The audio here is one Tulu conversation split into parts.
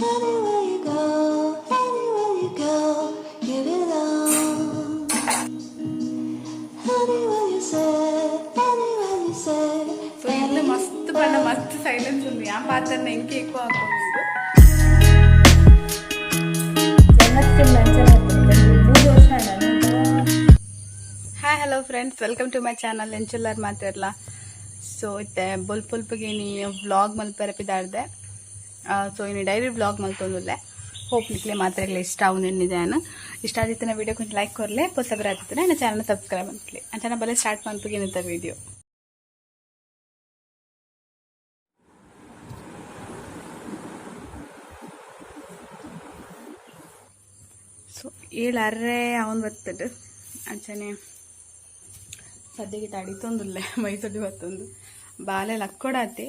Anywhere you go, anywhere you go, you belong. Anywhere you say, anywhere you say, so ಇಲ್ಲು ಮಸ್ತ್ ಪಂಡ ಮಸ್ತ್ ಸೈಲೆನ್ಸ್ ಉಂಡು ಯಾನ್ ಪಾತೆರ್ನ ಎಂಕೆ ఎక్కువ ಆಪುಂಡು. Hi hello friends, welcome to my channel. ಎಂಚುಲ್ಲಾರ್ ಮಾತೆರ್ಲ? ಸೊ ಇತ್ತೆ ಬೊಲ್ಪ ಬೊಲ್ಪುಗೆ ಇನಿ ವ್ಲಾಗ್ ಮಲ್ಪೆರೆ ಪಿದಾಡ್ದೆ. ಸೊ ಇನಿ ಡೈಲಿ ವ್ಲಾಗ್ ಮಲ್ತೊಂದುಲ್ಲೆ. ಹೋಪ್ ನಿಕ್ಲೆ ಮಾತೆರೆಗ್ಲ ಇಷ್ಟ ಆವು ಎನ್ನಿದೆ. ಇಷ್ಟ ಆದಿತ್ತಿನ ವಿಡಿಯೋ ಕೊಂಚ ಲೈಕ್ ಕೊರ್ಲೆ, ಪೊಸಬ್ರು ಆದಿತ್ತಿನ ನನ್ನ ಚಾನಲ್ ಸಬ್ಸ್ಕ್ರೈಬ್ ಮಲ್ಪಲೆ. ಅಂಚನ ಬಲೆ ಸ್ಟಾರ್ಟ್ ಮನ್ಪುಗೆ ಇನ್ನಿತ ವಿಡಿಯೋ. ಸೊ 7:30 ಅವನು ಬರ್ತದೆ. ಅಂಚನೆ ಸದ್ಯಕ್ಕೆ ತಡಿತೊಂದುಲ್ಲೆ, ಮೈಸೊಡಿ ಬತ್ತೊಂದು ಬಾಲೆ ಲಕ್ಕೊಡಾತೆ.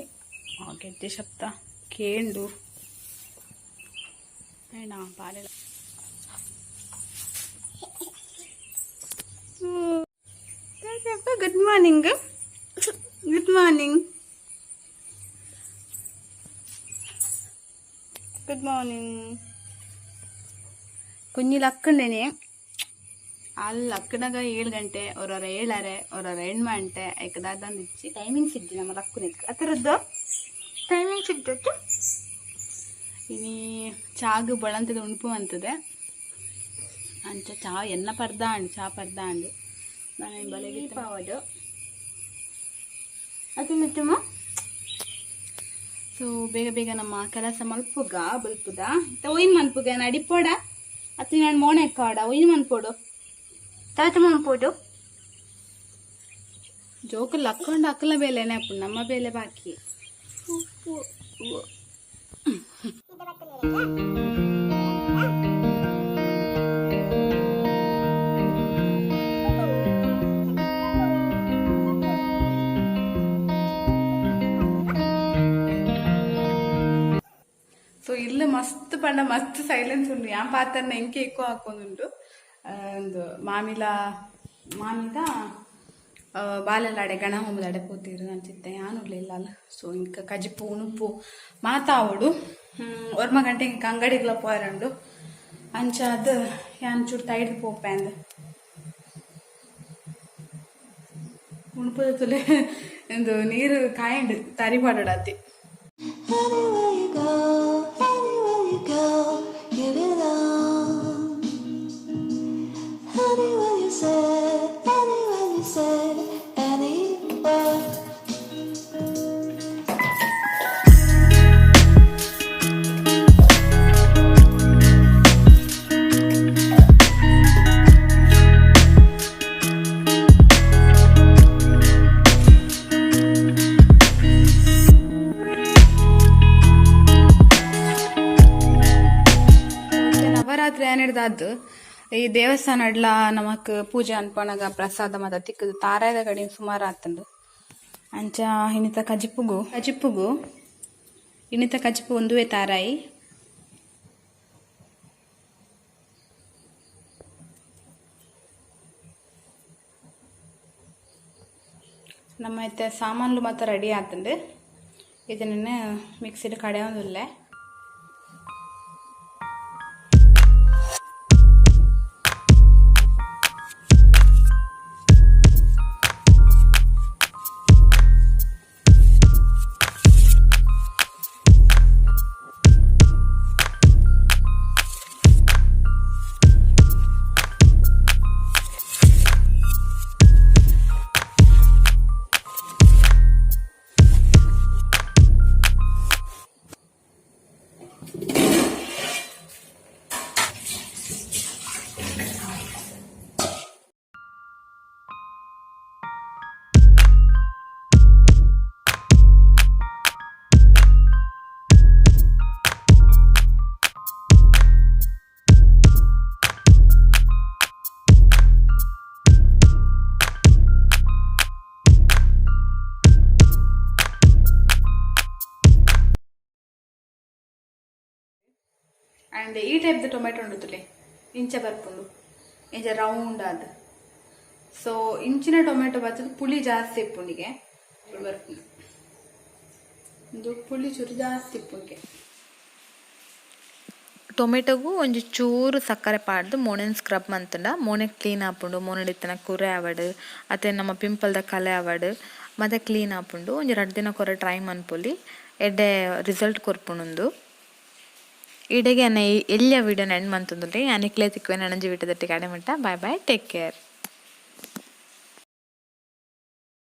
ಗೆಜ್ಜೆ ಶಬ್ದ ಕೇಂಡು ಬೇಡ ಬಾಲೆ. Good morning, good morning, good morning. ಕುഞ്ഞಿ ಲಕ್ಕಂಡೇನೆ. ಅಲ್ಲಿ ಲಕ್ಕನಾಗ 7 ಗಂಟೆ, ಒರೊರ 7:30, ಒರೊರ 8 ಗಂಟೆ. ಐಕ್ ದಾದಂದು ಇಚ್ಚಿ ಟೈಮಿಂಗ್ಸ್ ಇಜ್ಜಿ ನಮ್ಮ ಲಕ್ಕುನಿಕ್. ಆ ಥರದ್ದು ಟೈಮಿಂಗ್ಸ್ ಇದ್ದದ್ದು. ಇನಿ ಚಾಗ್ ಬೊಳಂತದ ಉಣುಪು ಅಂತದೆ. ಅಂಚ ಚಾ ಎನ್ನ ಪರ್ದಾಂಡ್, ಚಾ ಪರ್ದಾಂಡ್. ನಾನು ಬಲೆಗೆ ಪಾವದು ಅದು ಮಿತ್ತಮ್ಮ. ಸೊ ಬೇಗ ಬೇಗ ನಮ್ಮ ಕೆಲಸ ಮಲ್ಪುಗ ಬಲ್ಪುದ. ಒಯ್ನ್ ಮನ್ಪುಗ ನಡಿಪೋಡ ಅತ್ತ ನಾನು ಮೋಣೆ ಕಾಡ ಒಯ್ನ್ ಮನ್ಪೋಡು ತಾತ ಮನ್ಪೋಡು. ಜೋಕು ಲಕ್ಕೊಂಡು ಅಕ್ಕಲ ಬೇಲೆನೆ ಅಪ್ಪು, ನಮ್ಮ ಬೇಲೆ ಬಾಕಿ. ಸೊ ಇಲ್ಲು ಮಸ್ತ್ ಪಂಡ ಮಸ್ತ್ ಸೈಲೆನ್ಸ್ ಉಂಡು. ಯಾನ್ ಪಾತೆರ್ನ ಎಂಕೆ ఎక్కువ ಹಾಕೊಂದುಂಡು. ಒಂದು ಮಾಮಿಲ ಮಾಮಿದ ಬಾಲೆಲ್ಲಾಡೆ ಗಣ ಹೋಮದಾಡೆ ಪೋತೀರು ಅನ್ಸಿತ್ತೆ. ಯಾನು ಇಲ್ಲ ಅಲ್ಲ. ಸೊ ಇಂಕ ಕಜಿಪು ಉಣುಪು ಮಾತಾವಡು. ಒರ್ಮ ಗಂಟೆ ಇಂಕ ಅಂಗಡಿಗ್ಲ ಪೋಯರಂಡು. ಅಂಚ ಅದು ಯಾನ್ ಚೂರು ತೈಡ್ ಪೋಪೆ ಅಂದ್. ಉಣುಪುದ ತುಲೆ ಒಂದು ನೀರು ಕಾಯಿಂಡು ತರಿ ಪಾಡಾತಿ. Anywhere you go, anywhere you go, you belong. Anywhere you say, anywhere you say, anywhere. Navratri ಏನಿಡ್ದಾದ್ದು ಈ ದೇವಸ್ಥಾನ ಅಡ್ಲ ನಮಕ್ ಪೂಜೆ ಅನ್ಪಣಗ ಪ್ರಸಾದ ಮತ ತಿಕ್ಕದು. ತಾರಾಯದ ಕಡೆ ಸುಮಾರು ಆತಂದು. ಅಂಚ ಇನ್ನಿತ ಕಜಿಪುಗು ಕಜಿಪುಗು ಇನ್ನಿತ ಕಜಿಪು ಒಂದುವೆ ತಾರಾಯಿ. ನಮ್ಮ ಇತ್ತೆ ಸಾಮಾನ್ಲು ಮಾತ ರೆಡಿ ಆತಂಡು. ಇದನ್ನೇ ಮಿಕ್ಸಿಡ್ ಕಡೆ. ಆ್ಯಂಡ್ ಈ ಟೈಪ್ದ ಟೊಮೆಟೊ ಉಂಡು ಇಂಚ ಬರ್ಪುಂಡು, ಇಂಚ ರೌಂಡ್ ಆದ್. ಸೊ ಇಂಚಿನ ಟೊಮೆಟೊ ಬತ್ತದ ಪುಳಿ ಜಾಸ್ತಿ ಇಪ್ಪುಂಡಿಗೆ ಬರ್ಪುಂಡು. ಇಂದು ಪುಳಿ ಚೂರು ಜಾಸ್ತಿ ಇಪ್ಪುಂಡಿಗೆ. ಟೊಮೆಟೊಗು ಒಂಜಿ ಚೂರು ಸಕ್ಕರೆ ಪಾಡ್ದ್ ಮೋನೆನ್ ಸ್ಕ್ರಬ್ ಮಂತುಂಡ ಮೋನೆ ಕ್ಲೀನ್ ಆಪುಂಡು. ಮೋನೆಡ್ ಇತ್ತಿನ ಕುರೆ ಆವಡ್ ಅತೆ ನಮ್ಮ ಪಿಂಪಲ್ ದ ಕಲೆ ಆವಡ್ ಮಾತ ಕ್ಲೀನ್ ಆಪುಂಡು. ಒಂಜಿ ರಡ್ಡ್ ದಿನಕೊರ ಟ್ರೈ ಮನ್ಪೊಲಿ, ಎಡ್ಡೆ ರಿಸಲ್ಟ್ ಕೊರ್ಪುಂಡು ಉಂದು. ಇಡೆಗೆ ಎನ್ನ ಎಲ್ಯ ವಿಡಿಯೋನ ಎಂಡ್ ಮಂತೊಂದುಲ್ಲೆ. ಯಾನ್ ನಿಕ್ಲೆ ತಿಕ್ಕುವೆ ನನೊಂಜಿ ವಿಡಿಯೋದೊಟ್ಟಿಗೆ. ಅಡೆ ಮುಟ್ಟ ಬಾಯ್ ಬಾಯ್, ಟೇಕ್ ಕೇರ್.